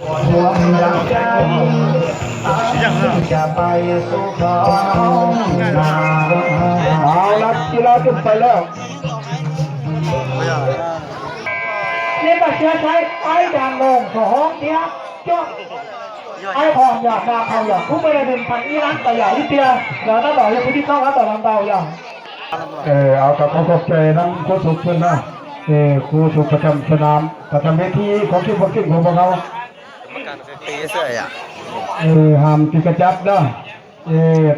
Au, lab tsis lab twb pais lawm. Nej pab siab saib aib das loos kom hoob thiab coj aib qhov yog hna qhov yog kuv peb leej twg pheej ib lab tas yog ib tiag yog tab tom yog kuv tib txhob qab tom los ntau yog. Au, tau koj koj ke nab kuv tus phooj na, kuv tusประจำสนาม ประจำเวที ของทีม Philippines ของพวกเขา ห้ามตีกระจับนะ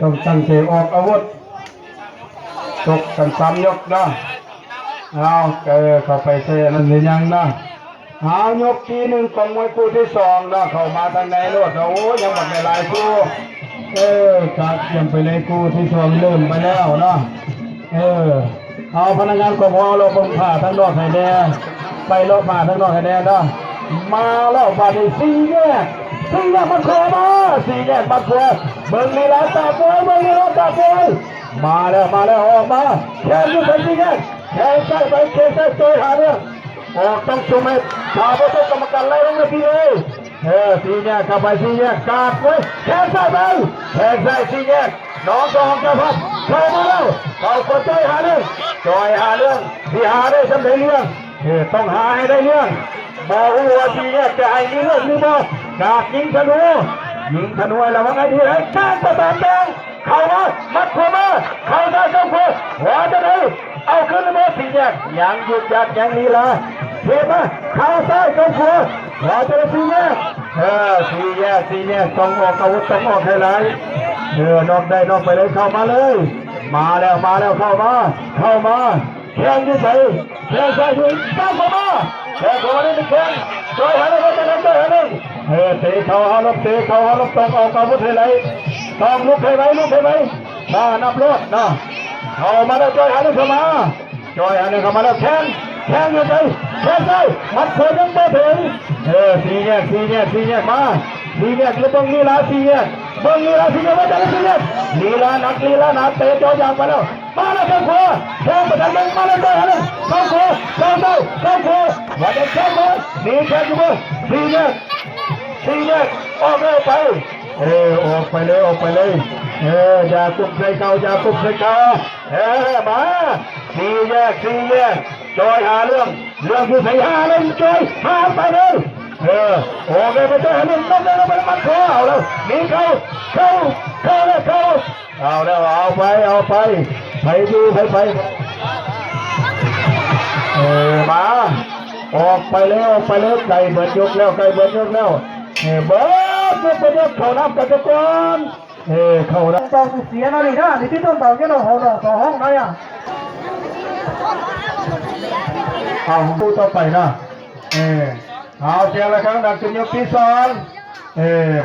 ต้องตั้งใจออกอาวุธ ชกกันสามยกนะ เอา เข้าไปใส่อันนั้นหรือยังนะ เอา ยกที่หนึ่งของมวยคู่ที่สองนะ เข้ามาทางในโลดนะ โอ้ ยังบักหลายๆคู่ เออ ครับ เตรียมไปเลย คู่ที่สองเริ่มไปแล้วนะ เออ เอาพนักงานกองหอเลาะเบิ่งผ้าทางนอกให้แหน่ ไปเลาะผ้าทางนอกให้แหน่เด้อ มาแล้วบาดนี้สี่แยก สี่แยกบ้านครัวมา สี่แยกบ้านครัว เบิ่งลีลาตาดมวย เบิ่งลีลาตาดมวย มาแล้ว มาแล้ว ออกมา แข้งอยู่ใส่สี่แยก แข้งซ้ายไป แข้งซ้ายจ่อยหาเรื่อง ออกต้องจุ่มให้ขาด เพราะต้องกรรมการไล่ลงเวทีเลย เออ สี่แยกเข้าไป สี่แยกกาดไว้ แข้งซ้ายไป แข้งซ้าย สี่แยก น้องสองเจ้าภาพเข้ามาแล้ว เข้าก็จ่อยหาเรื่อง จ่อยหาเรื่อง สิหาได้สำเร็จเรื่อง เออ ต้องหาให้ได้เรื่อง บ่ฮู้ว่าสี่แยกจะให้มีเรื่องหรือบ่ กาดยิงธนู ยิงธนูให้ระวังให้ดี ให้แข้งประสานแดง เข้ามา มัดขวามา เข้าซ้ายเข้าขวา ขวาจะไหน เอาขึ้นหรือบ่ สี่แยก ยังยึกยักยังลีลา ถีบมา เข้าซ้ายเข้าขวา ขวาจะไหน สี่แยก เออ สี่แยก สี่แยก ต้องออกอาวุธ ต้องออกให้หลาย เออ นอกได้นอกไปเลย เข้ามาเลย มาแล้ว มาแล้ว เข้ามา เข้ามา แข้งอยู่ใส แข้งซ้ายอยู่ ตั้งเข้ามา แข้งเข้ามาได้หนึ่งแข้ง จ่อยหาเรื่อง จ่อยหาเรื่อง เออ เตะเข่าหาลบ เตะเข่าหาลบ ต้องออกอาวุธให้ไหล ต้องลุกให้ไหว ลุกให้ไหว มานับรอบนะ เข้ามาแล้ว จ่อยหาเรื่องเข้ามา จ่อยหาเรื่องเข้ามาแล้ว แข้ง แข้งอยู่ใส แข้งซ้าย หมัดขวายังไม่ถึง เออ สี่แยก สี่แยก สี่แยก มา สี่แยก แล้วเบิ่งลีลา สี่แยก เบิ่งลีลา สี่แยก ว่าจะได้ สี่แยก ลีลาหนัก ลีลาหนัก เตะจ่อยางไปแล้ว มาแล้ว แข้งขวา แข้งประชันเบิ่ง มาแล้ว จ่อยหาเรื่อง เข้าขวา เข้าซ้าย เข้าขวา ว่าจะแข้งขวา หนีแข้งอยู่เบิ่ง สี่แยก สี่แยก ออกเลยไป เออ ออกไปเลย ออกไปเลย เออ อย่าก้มใส่เข่า อย่าก้มใส่เข่า เออ มา สี่แยก สี่แยก จ่อยหาเรื่อง เรื่องอยู่ใสหาเรื่อง จ่อยหาไปเลย เออ ออกเลยไป จ่อยหาเรื่อง นอกเลย นอกไป มันเข้าแล้ว หนีเข้า เข้า เข้าเลย เข้า เอาแล้ว เอาไป เอาไป ไผอยู่ ไผไป เออ มา ออกไปแล้ว ออกไปแล้ว ใกล้เบิดยกแล้ว ใกล้เบิดยกแล้ว เออ เบิดยก เบิดยก เข้าน้ำกันซะก่อน เออ เข้าน้ำ Tau tus xiav no li na, nws twb tuaj ntaus nyob rau hauv no, tau hoob no yog. Hauv kuj tau pais na. Hauv tias lawv khav dam tus nyuj pib xo.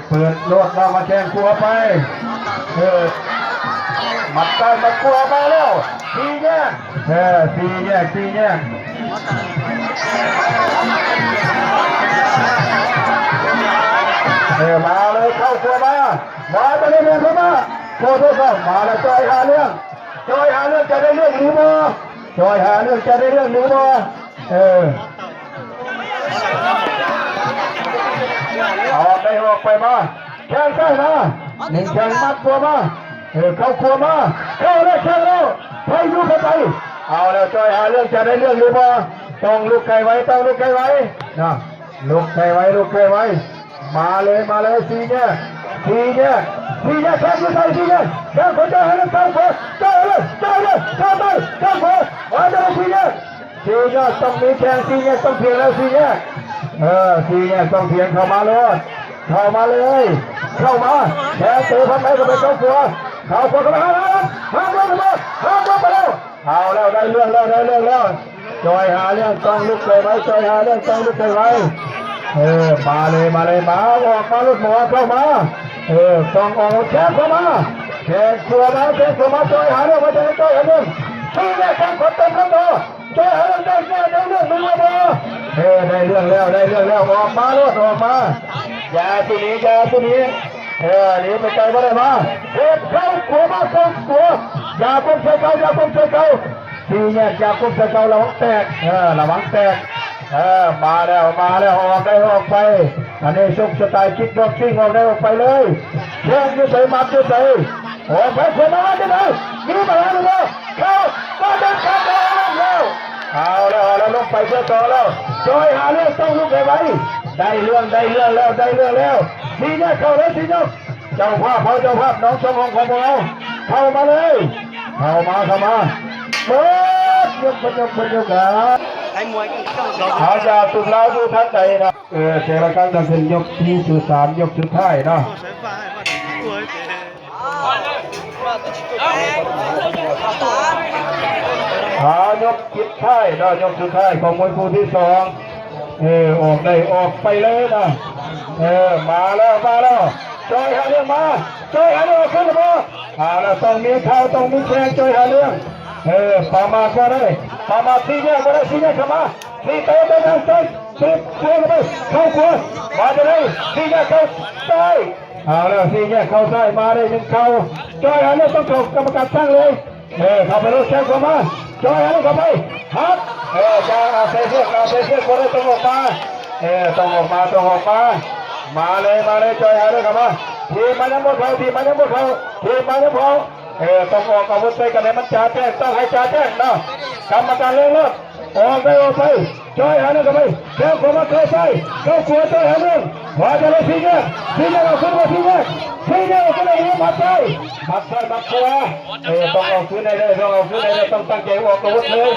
Pwm luaj no mas kheej kua pais. Mas tais mas kua pais lauj. Txi nyaj, txi nyaj, txi nyaj. Mas lawv khau kua mas, mas tas li niag kua mas, kua tuaj khaum mas lawv coj ib ha lwj, coj ib ha lwj cas dai lwj nws mas, coj ib ha lwj cas dai lwj nws mas. Dai hu pais mas, kheej txaij mas, neeg kheej mab kua mas, khau kua mas, khau lawm kheej lawm, pheej yug pheej pais. Au lawm, coj ib ha lwj cas dai lwj nws mas, toog lub kais vais, toog lub kais vais. Lub kais vais, lub kais vais. Mas li, mas li, txi nyaj, txi nyaj, txi nyaj, kheej yug txaij txi nyaj, kheej kua coj ib ha lwj, kheej kua, coj ib ha lwj, coj ib ha lwj, kheej txaij, kheej kua, mas coj txi nyaj. Txi nyaj toog miv kheej, txi nyaj toog phiv lawm, txi nyaj. Txi nyaj toog phiv, khau mas lawm, khau mas li, khau mas, kheej txaij phab maiv kom peb khau kua, khau kua kom peb ha lwj, ha lwj, ha lwj, ha lwj. Au lawm, dai lwj lawm, dai lwj lawm. Coj ib ha lwj toog lub kais vais, coj ib ha lwj toog lub kais vais. Mas li, mas li, mas ua mas lub mov khau mas. Toog ua kheej khua mas, kheej khua mas, kheej khua mas, coj ib ha lwj mas, coj ib ha lwj. Txi nyaj kheej khua toog kheej tod, coj ib ha lwj, dai lwj, dai lwj, dai lwj, dai lwj, ua mas lub, ua mas. Ya tus niv, ya tus niv. Niv pes kais mas dai mas, khau kua mas, khau kua. Ya poob txhais kau, ya poob txhais kau. Txi nyaj ya poob txhais kau, la vab tes, la vab tes. Mas lawm, mas lawm, ua dai ua pais. Nim xyoo sawv tais kiv dog txij ua dai ua pais lawm. Khiav cuag pais mas cuag pais. Ua pais khuam mas cuag pais. Vib mas lawm, khau, koj dab khav koj lawm. Au lawm, au lawm, looj pais cuag tod lawm. Tso Hav Liaj tau lub khev vais. Dai luaj, dai luaj lawm, dai luaj lawm. Xib Nyaj khau lawm, Xib Nyaj. Cau Phaj, phauj Cau Phaj, noov Txoov Hoom qhov muag, khau mas lawm. Khau mas, khau mas. Pab nyuj, pab nyuj, pab nyuj kav. Hav Yas tus hlab yug thab dais no. Ces laj kab tag thib nyuj thib xwm xav nyuj xwm thaij no. Hav nyuj xwm thaij no, nyuj xwm thaij khau muaj ib khub thib xoom. Ua dai ua pais lawm no. Mas lawm, mas lawm. Tso Hav Liaj mas, tso Hav Liaj ua khwb los mas. Tau me khau, tau me kheej, tso Hav Liaj. Pas mas koj dai, pas mas Xib Nyaj koj dai, Xib Nyaj khau mas. Xib tau tau tau tau, Xib tau tau, khau khuam. Mas cov dai, Xib Nyaj khau xaij. Xib Nyaj khau xaij, mas dai neeg khau. Tso Hav Liaj tau khau, kam mas kas txheej li. Khau pais lub tsheb khuam mas, tso Hav Liaj khau pais. Hab, cas Xib Nyaj, Xib Nyaj khuam li tau ua mas. Tau ua mas, tau ua mas. Mas li, mas li, tso Hav Liaj khau mas. Thim mas nyob npuaj khau, thim mas nyob npuaj khau, thim mas nyob npuaj. Tau ua kom ua txaij kom niam mas tsa tseej, tau hais tsa tseej no. Kam mas kas leej lawm. Ua dai ua pais, tso Hav Liaj khau pais, khau khuam mas khau xaij, khau khuam tso Hav Liaj. Ua cas li Xib Nyaj, Xib Nyaj los xwb ua Xib Nyaj, Xib Nyaj los xwb ua mas txaij, mas txaij mas khuam. Tau ua kwv neeg, tau ua kwv neeg, tau tag kev ua kom ua txaij.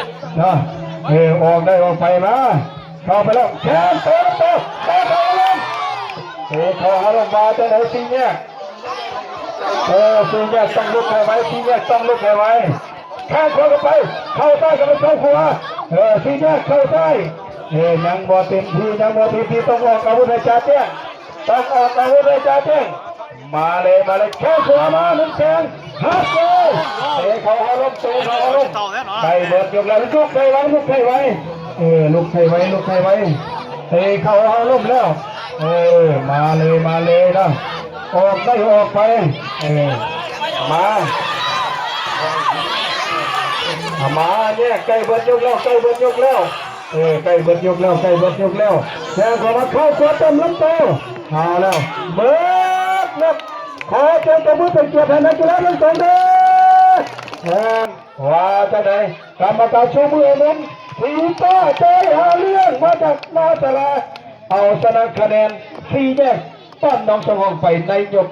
Ua dai ua pais mas, khau pais lawm, khau pais lawm, khau pais lawm. Khau Hav Looj mas cov dai Xib Nyaj. Xib Nyaj tau lub khev vais, Xib Nyaj tau lub khev vais. Khau khuam kom pais, khau xaij kom pais, khau khuam. Xib Nyaj khau xaij. Nyeev npua tes thi, nyeev npua tes thi, tau ua kom ua txaij tsa tseej, tau ua kom ua txaij tsa tseej. Mas li, mas li, khau khuam mas neeg kheej, hab kawg. Es khau Hav Looj, khau Hav Looj. Dai npua nyuj lawm, lub khev vais, lub khev vais, lub khev vais, lub khev vais. Es khau Hav Looj lawm. Mas li, mas li na. Ua dai ua pais. Mas, mas nyaj, kaij npua nyuj lawm, kaij npua nyuj lawm. Kaij npua nyuj lawm, kaij npua nyuj lawm. Ces kom mas khau khuam tau lub tau. Hau lawm, npawg, qhov tseem tau muaj teem kiam pem na, kis lab lub tau ntej. Ua cas ne, kam mas kas tshoob muaj mus, Xib Paj Tsaib Hav Liaj mas tas na tas las, au xa na kha nen, Xib Nyaj paj Noov Xoo Hoom pais nai nyuj.